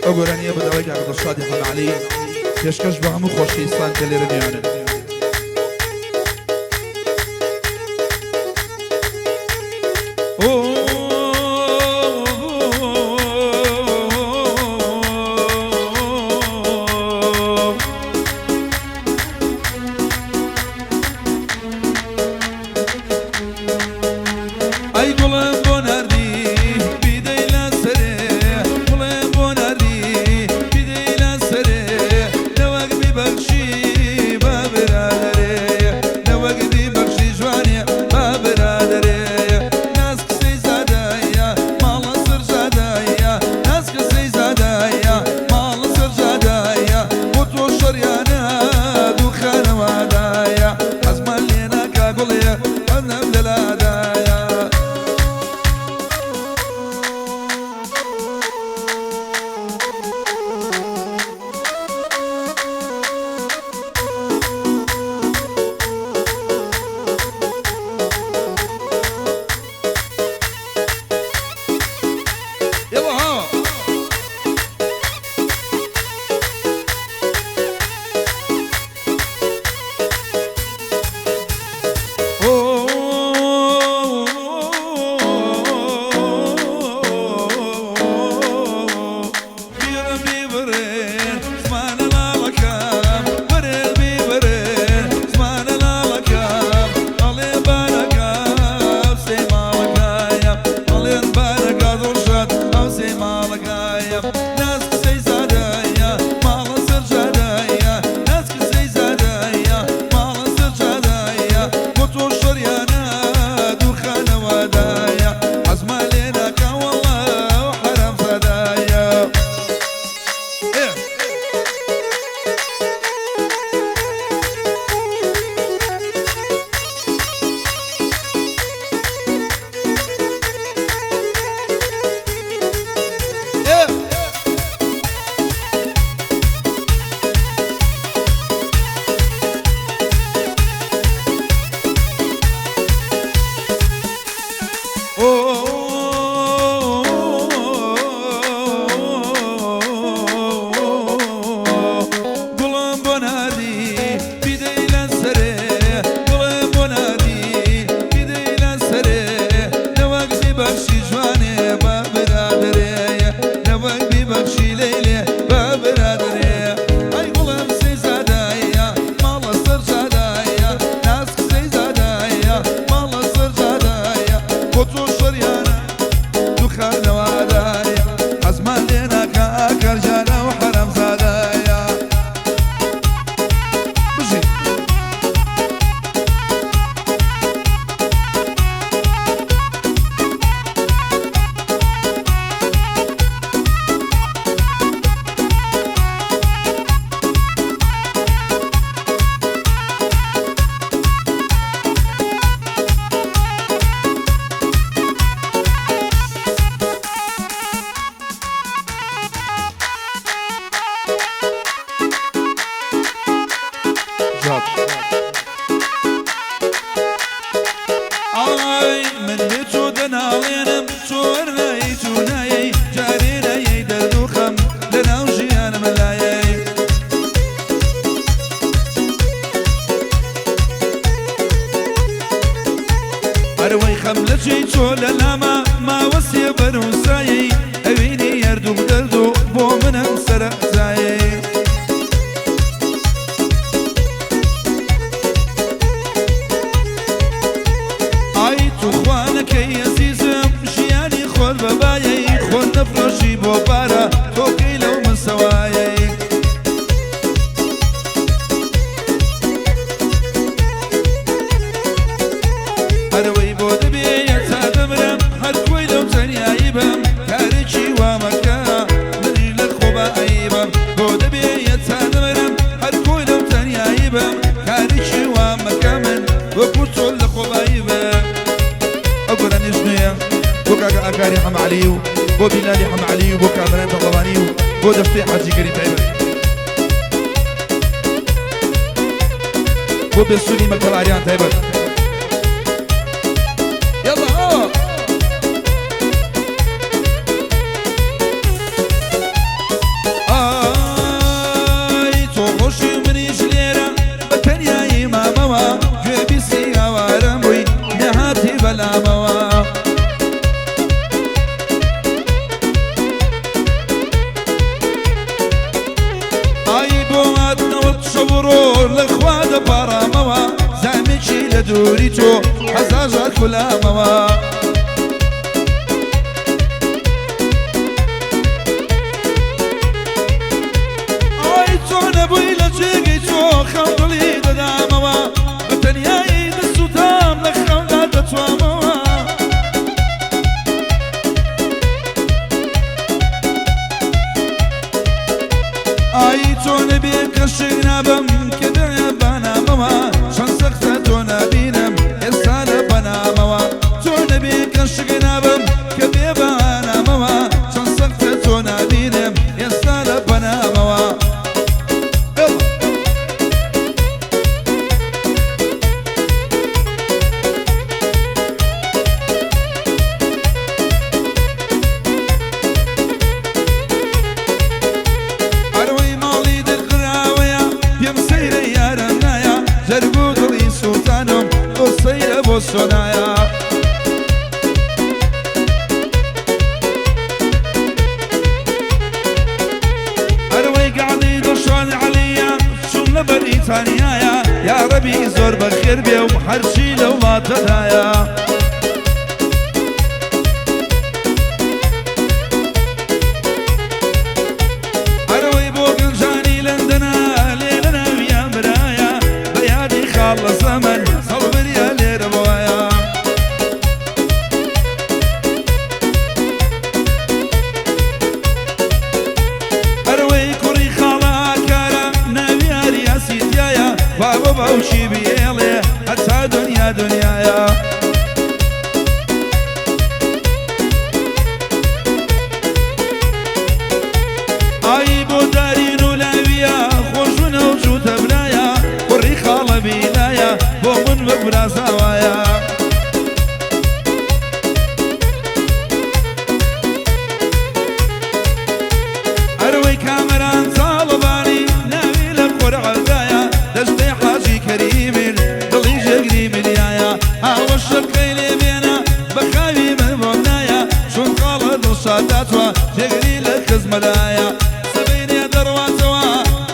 ئەو گۆرانییە بە داوای کاکە دڵشادی حەمە عەلی پێشکەش بە هەموو خۆشەویستان کە لێرە میوانن. ئەی گوڵم بۆ ناردی بیدەی لە سەرێ، گوڵم بۆ ناردی بیدەی لە سەرێ، نەوەک بیبەخشی بە برادەرێ، نەوەک بیبەخشی جوانێ بە برادەرێ. ناز قسەی زادەیە ماڵە سەرجادەیە، ناز قسەی زادەیە ماڵە سەرجادەیە، بۆ تۆ شەڕیانە دوو خانەوادایە، حەزمان لێ ناکا گوڵێ ئەمنم لەلادایە. يلا ها. بیرم بیبرێن زمانە لاڵەکەم، وەرێ بیبرێن زمانە لاڵەکەم، ئەڵێ بارەکەم سێ ماڵەکایە، ئەڵێن بارەکە دڵشاد ئەو سێ ماڵەکایە. ناز قسەی زادەیە ماڵە سەرجادەیە، ناز قسەی زادەیە ماڵە سەرجادەیە، بۆ تۆ شەڕیانە دوو خانەوادایە، حەزمان لێ ناکا وەڵا حەرام زادایە. ئێ. ئێ. گوڵم بۆ ناردی بیدەی لە سەرێ، گوڵم بۆ ناردی بیدەی لە سەرێ، نەوەک بیبەخشی جوانێ بە برادەرێ، نەوەک بیبەخشی لەیلێ بە برادەرێ. ئەی گوڵم سەیزادایە ماڵە سەرجادایە، ناسک سەیزادایە ماڵە سەرجادایە، بۆ تۆ شەڕیانە دوو خانەوادایە، حەزمان لێ ناکا کارجانە و حەرامزادایە. بژی. جواب. ئای من بێ تۆ دەناڵێنم، تۆ وەرنایەی تو نایەی، جارێ نایەی دەرد و خەم لەناو ژیانم لایەی. هەروەی خەم لە جێی تۆ لە لاما ماوە سێبەر و سایەی، ئەوینی هەردوو دەرد و بۆ منم سەرەتایەی. ئای تو خوانەکەی ئەزیزم ژیانی خۆت بەبایەی، خۆت نەفرۆشی بۆ پارە تۆکەی لەو من سەوایەی. هەرەوەی بۆ دەبێ تا دەمرم هەر کۆی لەو تەنیایی بم، کارێکی وامەکە منیش لە خۆ بە عەیبم. بۆ دەبێ تا دەمرم هەر کۆی لەو تەنیایی بم، کارێکی وامەکە من وەکو تۆ لە خۆبایی بم. ئەو گۆرانیش نوێیە بۆ کاکە ئاکاری حەمە عەلی و بۆ بیلالی حەمە عەلی و بۆ کامەران پەهڵەوانی و بۆ دەستەی حاجی کەریم تایبەت، بۆ بێسوونی مەکتەب ئاریان تایبەت. يلا ها. دووری تۆ هەزار جار کولامەوە. ئای تۆ نەبووی لە جێگەی تۆ خەم دڵی دەدامەوە، بە تەنیایی دەسووتام لە خەمدا دەتوامەوە. ئای تۆ نەبێ کەشێک نابم کە بێ بەنامەوە، چەند سەختە تۆ نابینم ئێستا لە بەنامەوە. تۆ نەبێ کەشێک نابم کە بێ بەنامەوە، چەند سەختە تۆ نابینم ئێستا لە بەنامەوە. ئەرەوەی ماڵی دڵخراوەیە پێم سەیرە یارم نایە، جەرگ و دڵی سوڵتانم بۆ سەیرە بۆ سۆنایە. ئەرەوەی گەعدەی دڵشاد عەلیە چووم لە بەریتانیایە، یا ڕەبی زۆر بەخێر بێ و هەرچی لە وڵاتەدایە. ئەرەوەی بۆ گەنجانی لەندەنا لێرە ناویان برایە، بە یادی خاڵ لە زەمەن سەڵبریا لێرە بۆیە. ئەرەوەی کوڕی خاڵە ئاکارە ناوی ئاریاسی تایە، بابە باوکی بێڵێ هەتا دنیا دنیایە. ئای بۆ دارین و لاویە خۆشونە و جووتە برایە، کوڕی خاڵە بینایە بۆ من وەک برازاوایە. ئەرەوەی کامەران تاڵەبانی ناوی لە قورعەدایە، دەستەی حاجی کەریمین دڵی جێگری منیایە. ئاوە شەقەی لێ بێنە بە خاوی من بۆم نایە، چون خاڵە دڵشاداتوە جێگری لە خزمەدایە. سبەینێ دەڕواتەوە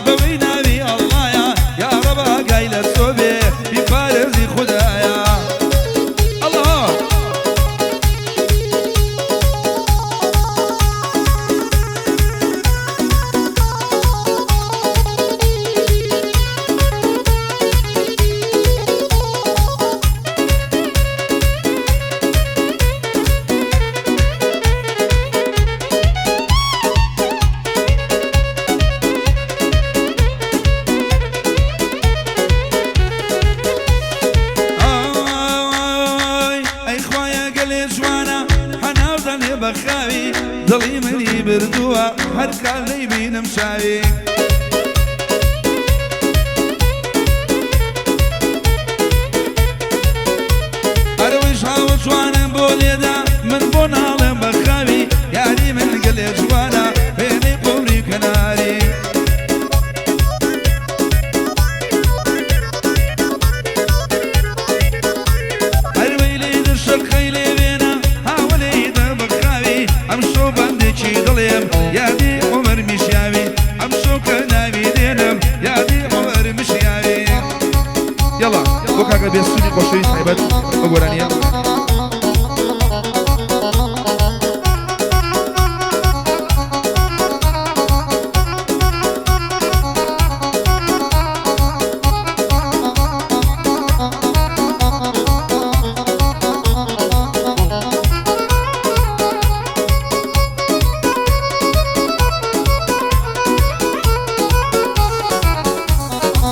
بەوەی ناوی ئەڵڵایە، یا ڕەب ئاگای لە تۆ بێ بیپارێزی خودایە. ئەڵڵا ئای ئەی خوایە گەلێ جوانە هەناو دەنێ بە خاوی، دڵی منی بردووە هەر کار نەیبینم چاوی. ئەرەوەیش هاوە جوانم بۆ لێدا من بۆ ناڵێم بە خاوی، یاری من گەلێ جوانە وێنەی قومری و کەناری. ئەروەی لێ دەشەقەی لێ بێنە هاوە لێی دە بە خاوی، ئەمشەو بەندێکی دڵێم یادی عومەر میشیاوی، ئەمشەو کە ناوی دێنم یادی عومەر میشیاوی. یەڵا بۆ کاکە بێسوونی خۆشەویست تایبەت بە گۆرانیە.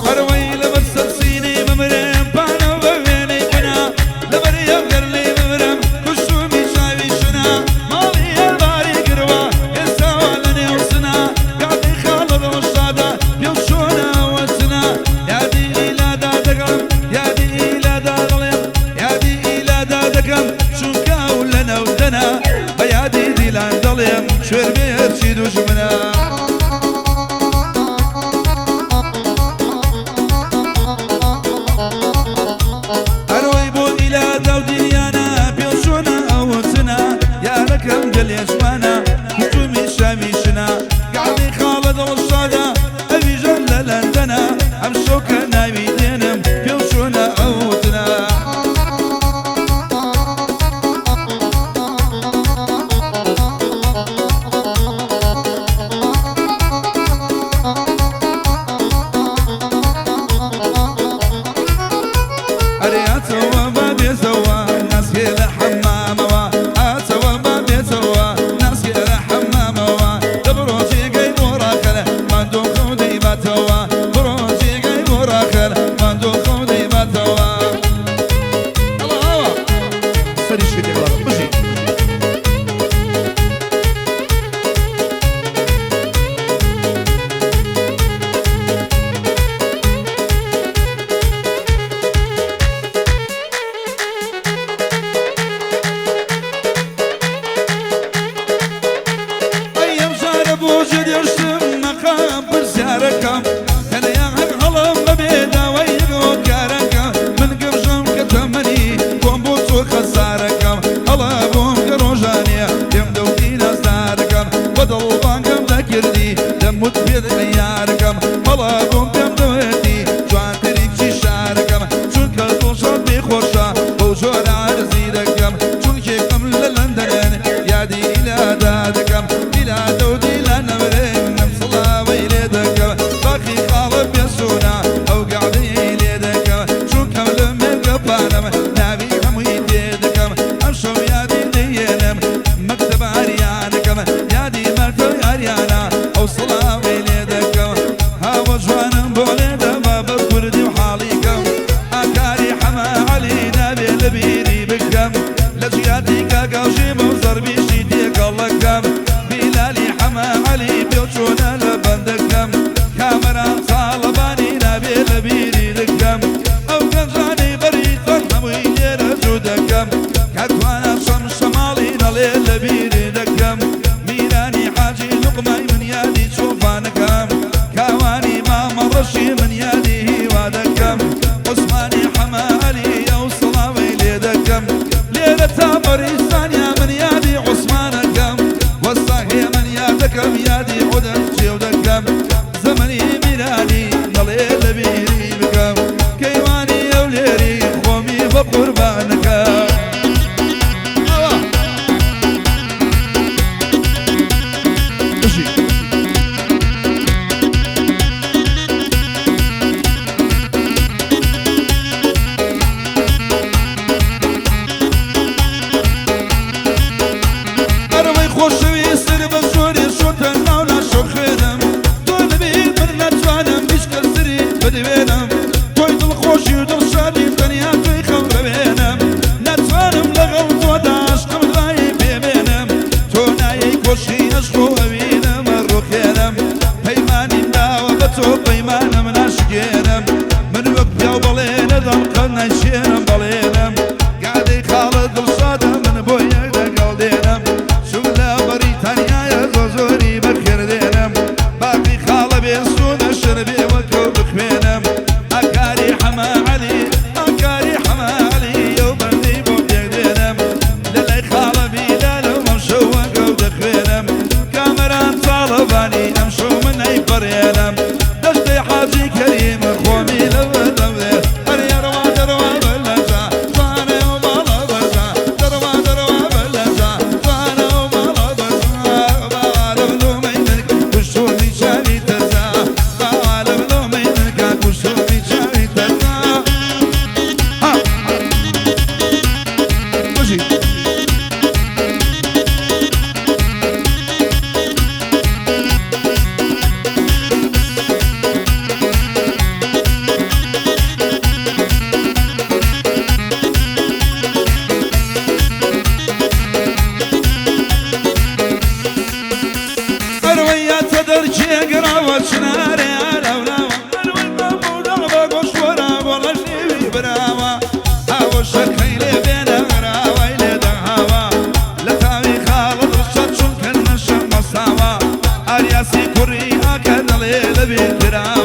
ئەرەوەی لەبەر سەرسینەی بمرم پانە بە وێنەی بنا، لەبەر یەکگەر لێی بمرم کوشتومی چاوی شنا، ماڵی هەرباری گروا ئێستاوە لە نێو سنا، یادی خاڵە دڵشادە پێو چۆنە وەچنا، یادی ئیلادا دەکەم یادی ئیلادا دەڵێم یادی ئیلادا دەکەم چونکە ئەو لە نەودەنا، بە یادی دیلان دەڵێم کوێر بێ هەرچی دوژمنە. ئەرەوەی بۆ ئیلادا و دیلیانە پێو چۆنە ئەوتنە، یارەکەم گەلێ جوانە کوتومی شاوی شنە، گەعدەی خاڵە دڵشادە ئەویژە لە لەندەنە، ئەمشەو کە ناوی دێنم پێو چۆنە ئەوتنە. دەکردی دەموت پێت یارەکەم بەڵا بۆم پێم دەوێتی جوانترین کچی شارەکەم چونکە دڵشاد پێی خۆشە بەو جۆرە عەرزی دەکەم چونکێکم لە لەندەنن یادی ئیلادا دەکەم ئیلادە و دیلا نەمرن ئەم سڵاوەی لێ دەکەم باخی خاڵە بێسوونە ئەو گەعدەیەی لێ دەکەم چونکەم لە مێرگەپانم ناوی هەمووی تێ دەکەم ئەمشەو یادی دەیێنم مەکتەب ئاریانەکەم یادی مەکتەب ئاریانە ئەو سڵاوەی لێ دەکەم هاوە جوانم بۆ لێ دەبا بە کوردی و حاڵی کەم ئاکاری حەمە عەلی نابێ لە بیری بکەم لە جیاتی کاکاوشیم و زەربیشی تێکەڵەکەم بیلالی حەمە عەلی پێوچوونە لە بەندەکەم کامەران تاڵەبانی نابێ لە بیری دکەم ئەو گەنجانەی بەریتان هەمووی لێرە جوو دەکەم کاتوانا شەمشەماڵی نەڵێ لە بیری دەکەم میرانی حاجی لوقمای من یادی چۆپانەکەم کاوانی مامە ڕەشی من یادی هیوا دەکەم عوسمانی حەمە عەلی ئەو سڵاوەی لێ دەکەم لێرە تا بەریتانیا من یادی عوسمانەکەم وەستا هێمن یادەکەم یادی عودەت جێو دەکەم زەمەنی میرانی نەڵێ لە بیری بکەم کەیوانی ئەولێری خۆمی بە قوربانەکەم. ئاوا بژی. ئەرەوەی خۆشەویستر بە زۆری شۆتە ناو لاشە خوێنم تۆ نەبی من ناتوانم هیچ کەستری بدوێنم تۆی دڵخۆشی و دڵشادی تەنیا تۆی خەم ڕەوێنم ناتوانم لەگەڵ تۆدا عەشقم دوایی پێبێنم تۆ نایەی کۆشکی عەشق و ئەوینم ڕوخێنم پەیمانیم داوە بە تۆ پەیمانم ناشکێنم من وەک پیاو بەڵێنەدەم قەت نایشێنم بەڵێنم گادەی خاڵە دڵشادە من بۆ یەک لەگەڵ دێنم چون لە بەریتانیایە زۆر زۆری بەخێر دێنم باقی خاڵە بێ سوودە شەر بێ وەکەو بخوێنم ئاکاری حەمە عەلی ئاکاری حەمە عەلی ئەو بەندەی بۆ پێک دێنم لە لای خاڵە بیلالەو ئەمشەو وەکەو دەخوێنم کامەران تاڵەبانی ئەمشەو من ئەیپەڕێنم دەشتەی حاجی کەریم خۆمی لەبەردەم دێ ئەرێ ڕەوا دەروا بەلەجا جوانە و ماڵە بەرزا دەروا دەروا بەلەجا جوانە و ماڵە بەرزا باوالم لۆمەی من کوشتومی چاوی تەرزا باوالم لۆمەی من کا کوشتومی چاوی تەرزا ها بژی. ئەروەیاتە دەرکێ گراوە چنارێ ئاراولاوە ئەروەی بەموداوە گۆشتۆرا بۆ ڕەشێوی براوە ئاوە شەکەی لێ بێنە غراوەی لێ دەهاوە لە تاوی خاڵە دڵشاد چونکە نەشەم بەساوە ئاریاسی کوڕی ئاکە دەڵێ لەبیر کراوە.